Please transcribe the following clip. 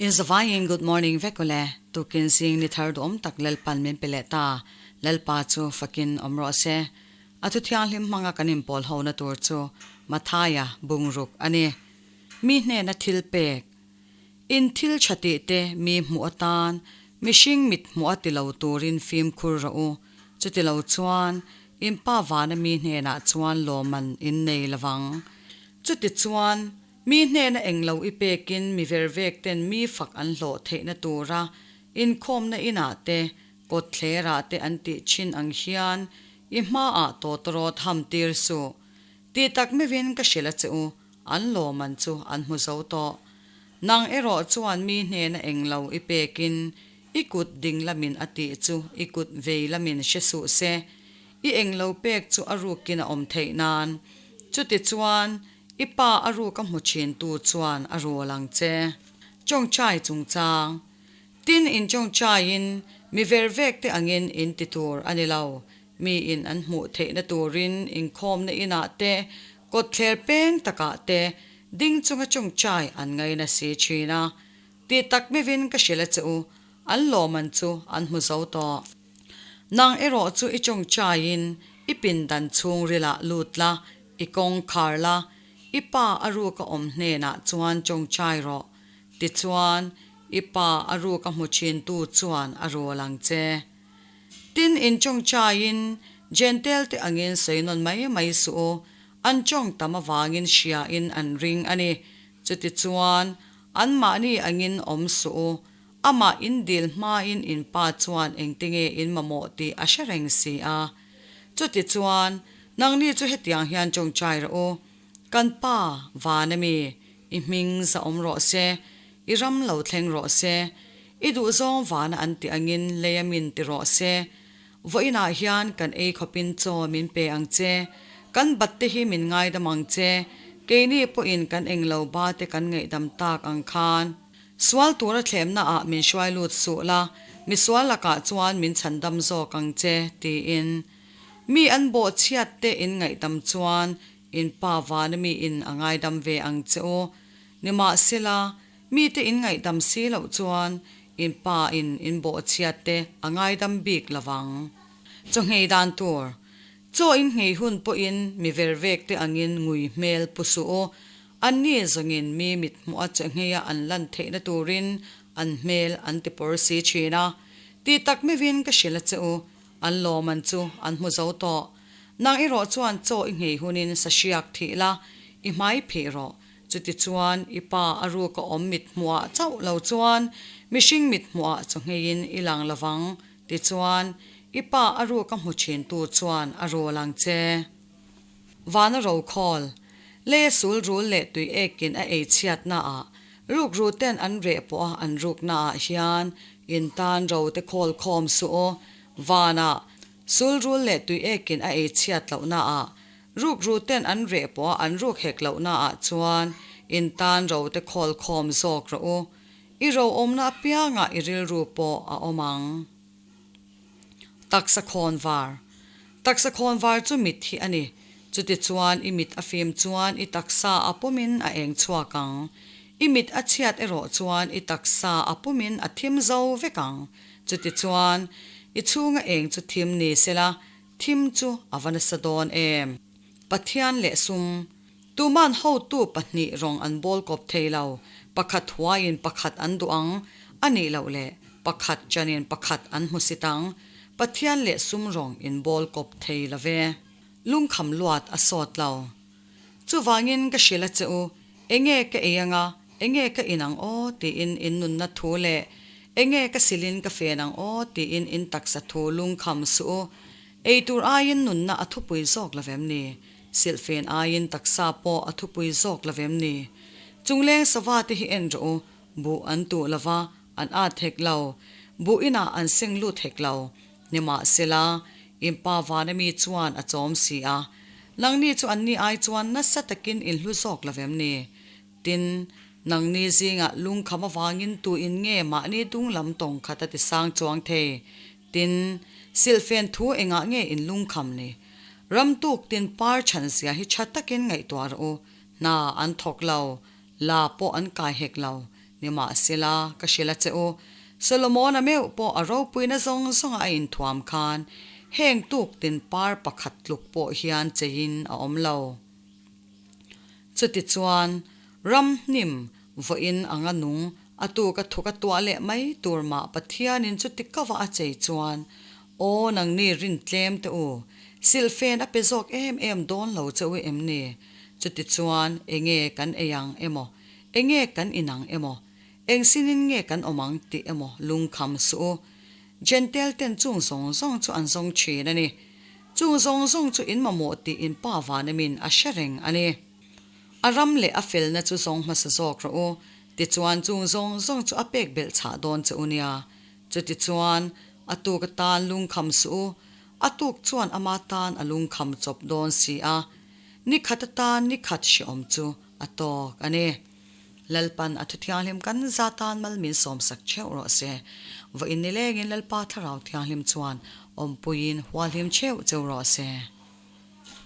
In zavaiin good morning vek ule, tukin zing ni thar duhawm tak Lalpan min pe leh ta, Lalpa chu fakin awm rawh se. A thu thianghlim hmanga kan inpawl hona tur chu Mathaia bungruk a ni. Mi hnena thil pek, In thil tha tih te mi hmuh atan mihring mit hmuh a ti lo turin fimkhur rawh u, chuti lo chuan in pa vana mi hnenah chuan lawmman in nei lovang. Chuti chuan mi hnena englo i pekin mi vervek ten mi fak an hlawh theihna tura inkhawmna inah te kawtthlerah te an tih thin ang hian i hmaah tawtawrawt ham tir suh. Tih tak meuhin ka hrilh a che u, An lawman chu an hmu zo tawh. Nang erawh chuan mi hnena englo i pekin i kut ding lamin a tih chu i kut vei lamin hre suh se, i englo pek chu a rukin a awm theih nan. Chutichuan, i pa a ruk a hmu thintu chuan a rul ang che. Chawngchai chungchang. Tin, in chawngchaiin mi vervek te angin in ti tur a ni lo. Mi in an hmuh theihna turin inkhawmna inah te, kawtthler peng takah te ding chunga chungchai an ngaina si thin a. Tih tak meuhin ka hrilh a che u, an lawmman chu an hmu zo tawh. Nang erawh chu i chungchaiin i pindan chhungrilah lut la, i kawng khar la, i pa a ruka awm hnenah chuan chungchai rawh. Tichuan, i pa a ruka hmu thintu chuan a rul ang che. Tin, in tawngtaiin Jentail te angin sawi nawn mai mai suh u, an tawng tam avangin hriain an ring a ni. Chutichuan, anmahni angin awm suh u, amah in dil hmain in pa chuan engtinge in mamawh tih a hre reng si a. Chutichuan, nangni chu hetiang hian tawngtai rawh u, Kan Pa, van ami, i hming za awm rawh se, I ram lo thleng rawh se. I duhzawng vana an tih angin lei a min ti rawh se. Vawiinah hian kan ei khawpin chaw min pe ang che. Kan bat te hi min ngaidam ang che. Keini pawhin kan englo ba te kan ngaihdam tak ang khan. Sual tura thlemna ah min hruai lut suh la, misual lakah chuan min chhandam zawk ang che, tiin. Mi an bawhchhiat te in ngaihdam chuan in pa vana mi in a ngaidam ve ang che u. Nimahsela, mite in ngaihdam si loh chuan in pa in in bawhchhiat te a ngaidam bik lo vang. Chaw nghei dan tur, Chaw in nghei hun pawhin mi vervek te angin ngui hmel pu suh u. Anni zawngin mi mit hmuh a chaw ngheia an lan theihna turin an hmel an ti pawr si thin a. Tih tak meuhin ka hrilh a che u, an lawman chu an hmu zo tawh. Nang erawh chuan chaw i nghei hunin sahriak thih la, i hmai phih rawh. Chutichuan, i pa a ruk a awm mit hmuhah chauh lo chuan mihring mit hmuhah chaw ngheiin i lang lo vang. Tichuan, i pa a ruk a hmu thintu chuan a rul ang che. Vana rokhawl, lei a sul rul leh tui ekin a ei chhiatnaah, rukru ten an reh pawh a an ruknaah hian in tan ro te khawl khawm suh u. Vanah, sul rul leh tui ekin a ei chhiat lohnaah, Rukru ten an reh pawh a an ruk hek loh na ah chuan in tan ro te khawl khawm zawk rawh u. I ro awmna apiangah i rilru pawh a awm ang. Taksa khawn var. Taksa khawn var chu mit hi a ni. Chutichuan i mit a fim chuan i taksa a pumin a eng chhuak ang. I mit a chhiat erawh chuan i taksa a pumin a thim zo vek ang. Chutichuan i chhunga eng chu thim ni sela Thim chu a va nasa dawn em? Pathian leh sum. Tuman hotu pahnih rawng an bawl kawp thei lo, pakhat huaiin pakhat an duh ang, a nih loh leh pakhat chanin pakhat an hmusit ang. Pathian leh sum rawng in bawl kawp thei lo ve. Lungkham luat a sawt lo. Chuvangin ka hrilh a che u, enge ka ei anga, enge ka in ang aw tiin in nunna thu leh enge ka silin ka fen ang aw tiin in taksa thu lungkham suh u. Ei tur aiin nunna a thupui zawk lo vem ni? Silhfen aiin taksa pawh a thupui zawk lo vem ni? Chungleng sava te hi en rawh u, buh an tuh lo va, an at hek lo, buh inah an seng lut hek lo. Nimahsela, in pa vana mi chuan a chawm si a, nangni chu anni ai chuan nasa takin in hlu zawk lo vem ni? Tin, nangni zingah lungkham avangin tu in nge mahni dung lam tawng khat a ti sang chuang thei? Tin, silhfen thu engah nge in lungkham ni? Ram tuk tin par chhan zia hi tha takin ngaihtuah rawh u, hna an thawk lo, la pawh an kai hek lo. Nimahsela, ka hrilh a che u, Solomona meuh pawh a ropuina zawng zawnga a inthuam khan heng tuk tin par pakhat tluk pawh hian cheiin a awm lo. Chutichuan, ram hnim vawiin anga nung a tuk a thuk a tuah leh mai tur mah Pathianin chuti kava a chei chuan, Aw nangni rin tlem teh u, silhfen a pe zawk em em dawn lo che u em ni? Chutichuan, enge kan ei ang emaw, enge kan in ang emaw, eng sinin nge kan awm ang tih emaw lungkham suh u. Jentail ten chung zawng zawng chu an zawng thin a ni. Chung zawng zawng chu in mamawh tih in pa vanemin a hre reng a ni. A ram leh a felna chu zawng hmasa zawk rawh u, tichuan chung zawng zawng chu a pek belh chhah dawn che u nia. Chutichuan, a tuk atan lungkham suh u, a tuk chuan ama tan a lungkham chawp dawn si a, ni khat atan ni khat hrehawm chu a tawk a ni. Lalpan a thuthianghlim kan za tan mal min sawmsak theuh rawh se. Vawiin nilengin Lalpa Thlarau Thianghlim chuan awmpuiin hualhim theuh cheu rawh se.